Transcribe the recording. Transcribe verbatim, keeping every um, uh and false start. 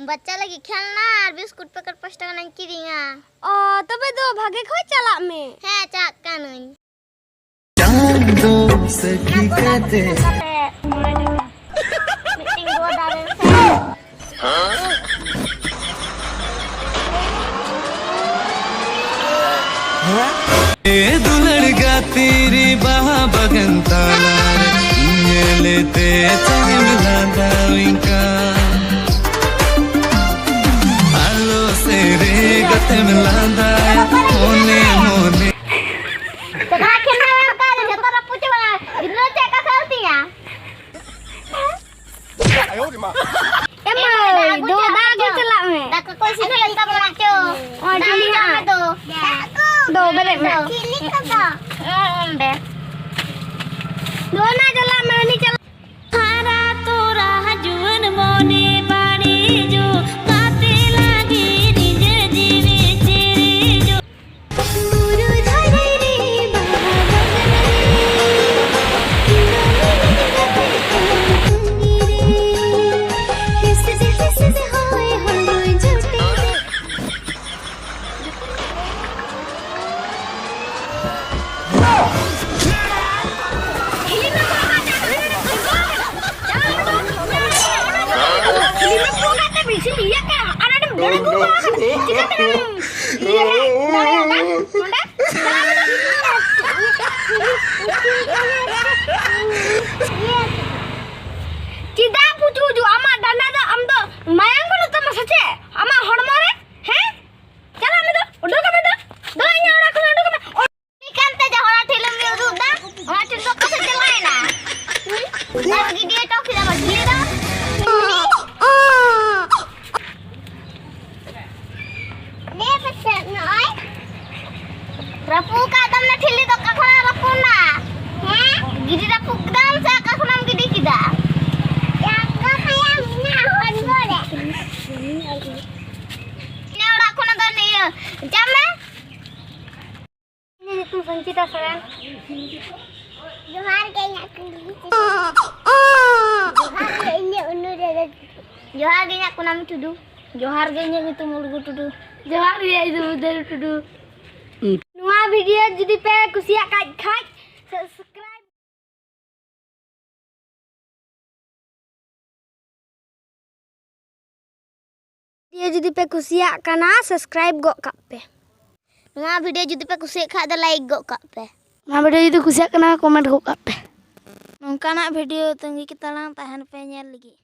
ᱵᱟᱪᱪᱟ ᱞᱟᱹᱜᱤᱫ ᱠᱷᱮᱞᱱᱟ ᱟᱨ biscuit packet ᱯᱟᱸᱪ ᱴᱟᱠᱟ ᱨᱮᱱᱟᱜ ᱤᱧ ᱠᱤᱨᱤᱧᱟ᱾ ᱚ, ᱛᱚᱵᱮ ᱫᱚ ᱵᱷᱟᱜᱮ ᱠᱷᱚᱡ ᱪᱟᱞᱟᱜ ᱢᱮ᱾ ᱦᱮᱸ, ᱪᱟᱞᱟᱜ ᱠᱟᱹᱱᱟᱹᱧ᱾ ᱪᱟᱸᱫᱚ ᱥᱟᱹᱠᱷᱤ ᱠᱟᱛᱮ᱾ ᱢᱤᱫᱴᱤᱝ ᱜᱚᱫ ᱟᱞᱮ ᱥᱮ᱾ ᱮ ᱫᱩᱞᱟᱹᱲ ᱜᱟᱛᱮ ᱨᱮ ᱵᱟᱦᱟ ᱵᱟᱜᱟᱱ ᱛᱟᱞᱟᱨᱮ ᱤᱧ ᱧᱮᱞᱮᱛᱮ ᱪᱮᱫ ᱮᱢ ᱞᱟᱸᱫᱟᱣᱤᱧ ᱠᱟᱱ? ᱟᱞᱚ ᱥᱮᱨᱮ ᱜᱟᱛᱮᱢ ᱞᱟᱸᱫᱟᱭᱟ ᱢᱚᱱᱮ ᱢᱚᱱᱮ᱾ ᱛᱚ ᱠᱷᱮᱞ ᱢᱮ, ᱚᱱᱠᱟ ᱜᱮ ᱡᱚᱛᱚ ᱨᱟᱹᱯᱩᱫ ᱪᱟᱵᱟᱜᱼᱟ᱾ ᱜᱤᱫᱽᱨᱟᱹ ᱪᱮᱫ ᱠᱚ ᱠᱷᱮᱞ ᱛᱤᱧᱟ? ᱮ ᱢᱟᱹᱭ, ᱫᱚ ᱫᱟᱜ ᱟᱹᱜᱩ ᱪᱟᱞᱟᱜ ᱢᱮ᱾ ᱫᱟᱠᱟ ᱠᱚ ᱤᱥᱤᱱ ᱦᱩᱭᱩᱜ ᱛᱟᱵᱚᱱᱟ, ᱪᱚ᱾ ᱚ, ᱫᱟᱜ ᱴᱷᱤᱠ ᱟᱹᱜᱩ ᱪᱟᱞᱟᱜ ᱢᱮ ᱜᱮᱭᱟ᱾ ᱫᱚ᱾ ᱫᱚ, ᱵᱮᱨᱮᱫ ᱢᱮ᱾ ᱪᱤᱞᱤ ᱠᱚᱫᱚ? ᱚᱸᱰᱮ᱾ ᱫᱚ ᱚᱱᱟ ᱪᱟᱞᱟᱜ ᱢᱮ, ᱩᱱᱤ ᱪᱟᱞᱟᱜ ᱦᱟᱨᱟ ᱛᱚᱨᱟ ᱡᱩᱣᱟᱹᱱ ᱢᱚᱱᱮ ᱵᱟᱹᱲᱤᱡᱚᱜ ᱠᱟᱛᱮ ᱞᱟᱹᱜᱤᱫ ᱱᱤᱡᱮ ᱡᱤᱣᱤ ᱪᱮᱨᱮᱡᱚᱜ᱾ ᱵᱩᱨᱩ ᱫᱷᱟᱨᱮ ᱨᱮ ᱵᱟᱦᱟ ᱵᱟᱜᱟᱱ ᱨᱮ ᱤᱧ ᱫᱚ ᱢᱤᱱᱟᱹᱧ ᱜᱟᱛᱮ ᱠᱚ ᱛᱟᱺᱜᱤ ᱨᱮ᱾ ᱦᱤᱥᱤᱫ ᱦᱤᱥᱤᱫ ᱦᱚᱭ ᱦᱚᱲᱢᱚᱭ ᱡᱚᱴᱮᱫ᱾ ᱪᱮᱫᱟᱜ ᱯᱩᱪᱩ ᱯᱩᱪᱩ? ᱟᱢᱟᱜ ᱰᱟᱸᱰᱟ ᱫᱚ, ᱟᱢ ᱫᱚ ᱢᱟᱭᱟᱝ ᱵᱟᱹᱱᱩᱜ ᱛᱟᱢᱟ ᱥᱮ ᱪᱮᱫ ᱟᱢᱟᱜ ᱦᱚᱲᱢᱚ ᱨᱮ? ᱦᱮᱸ? ᱪᱟᱞᱟᱜ ᱢᱮ ᱫᱚ, ᱩᱰᱩᱠᱚᱜ ᱢᱮ ᱫᱚ᱾ ᱫᱚ ᱤᱧᱟᱹᱜ ᱚᱲᱟᱜ ᱠᱷᱚᱱ ᱩᱰᱩᱠᱚᱜ ᱢᱮ᱾ ᱩᱱᱤ ᱠᱟᱱᱛᱮ ᱡᱟᱦᱟᱸ ᱚᱱᱟ ᱴᱷᱤᱞᱤᱢ ᱧᱩᱨᱩᱫ ᱫᱟ, ᱚᱱᱟ ᱴᱷᱤᱞ ᱫᱚ ᱚᱠᱟ ᱥᱮᱫ ᱪᱟᱞᱟᱣᱮᱱᱟ? ᱦᱩᱸ? ᱟᱨ ᱜᱤᱰᱤ ᱦᱚᱴᱚ ᱠᱮᱫᱟ ᱢᱟᱹᱡᱷᱤ ᱫᱚ᱾ ᱫᱮ ᱯᱟᱥᱮ ᱱᱚᱜᱼᱚᱭ᱾ ᱨᱟᱹᱯᱩᱫ ᱠᱟᱜ ᱫᱚᱢ ᱱᱟ ᱴᱷᱤᱞᱤ ᱫᱚ, ᱚᱠᱟ ᱠᱷᱚᱱᱟᱜ ᱨᱟᱹᱯᱩᱫ ᱱᱟ? ᱦᱮᱸ? ᱜᱤᱰᱤ ᱨᱟᱹᱯᱩᱫ ᱠᱮᱫᱟᱢ ᱥᱮ ᱚᱠᱟ ᱠᱷᱚᱱᱟᱜ ᱮᱢ ᱜᱤᱰᱤ ᱠᱮᱫᱟ? ᱡᱟᱸᱜᱟ ᱠᱷᱚᱱᱟᱜ ᱢᱮᱱᱟᱜᱼᱟ ᱦᱚᱲᱢᱚ ᱨᱮ᱾ ᱤᱧᱟᱹᱜ ᱚᱲᱟᱜ ᱠᱷᱚᱱᱟᱜ ᱫᱚ ᱱᱤᱭᱟᱹ, ᱪᱟᱜ ᱢᱮ᱾ ᱤᱧᱟᱹᱜ ᱧᱩᱛᱩᱢ ᱥᱚᱧᱪᱤᱛᱟ ᱥᱚᱨᱮᱱ᱾ ᱡᱚᱦᱟᱨ ᱜᱮ, ᱤᱧᱟᱹᱜ ᱧᱩᱛᱩᱢ ᱡᱚᱦᱟᱨ ᱜᱮ, ᱤᱧᱟᱹᱜ ᱩᱱᱩᱨ ᱨᱮ ᱡᱚᱦᱟᱨ ᱜᱮ, ᱤᱧᱟᱹᱜ ᱠᱩᱱᱟᱢᱤ ᱴᱩᱰᱩ᱾ ᱡᱚᱦᱟᱨ ᱜᱮ, ᱤᱧᱟᱹᱜ ᱧᱩᱛᱩᱢ ᱩᱞᱜᱩ ᱴᱩᱰᱩ᱾ ᱡᱚᱦᱟᱨ ᱜᱮ, ᱤᱧ ᱫᱚ ᱩᱫᱟᱹᱨ ᱴᱩᱰᱩ᱾ ᱦᱩᱸ᱾ ᱱᱚᱣᱟ video ᱡᱩᱫᱤ ᱯᱮ ᱠᱩᱥᱤᱭᱟᱜ ᱠᱷᱟᱡ, ᱠᱷᱟᱡ subscribe᱾ Video ᱡᱩᱫᱤ ᱯᱮ ᱠᱩᱥᱤᱭᱟᱜ ᱠᱟᱱᱟ, subscribe ᱜᱚᱜ ᱠᱟᱜ ᱯᱮ᱾ ᱱᱚᱣᱟ video ᱡᱩᱫᱤ ᱯᱮ ᱠᱩᱥᱤᱭᱟᱜ ᱠᱷᱟᱡ ᱫᱚ like ᱜᱚᱜ ᱠᱟᱜ ᱯᱮ᱾ ᱱᱚᱣᱟ video ᱡᱩᱫᱤ ᱠᱩᱥᱤᱭᱟᱜ ᱠᱟᱱᱟ, comment ᱜᱚᱜ ᱠᱟᱜ ᱯᱮ᱾ ᱱᱚᱝᱠᱟᱱᱟᱜ video ᱛᱟᱺᱜᱤ ᱠᱟᱛᱮ ᱞᱟᱝ ᱛᱟᱦᱮᱱ ᱯᱮ ᱧᱮᱞ ᱞᱟᱹᱜᱤᱫ᱾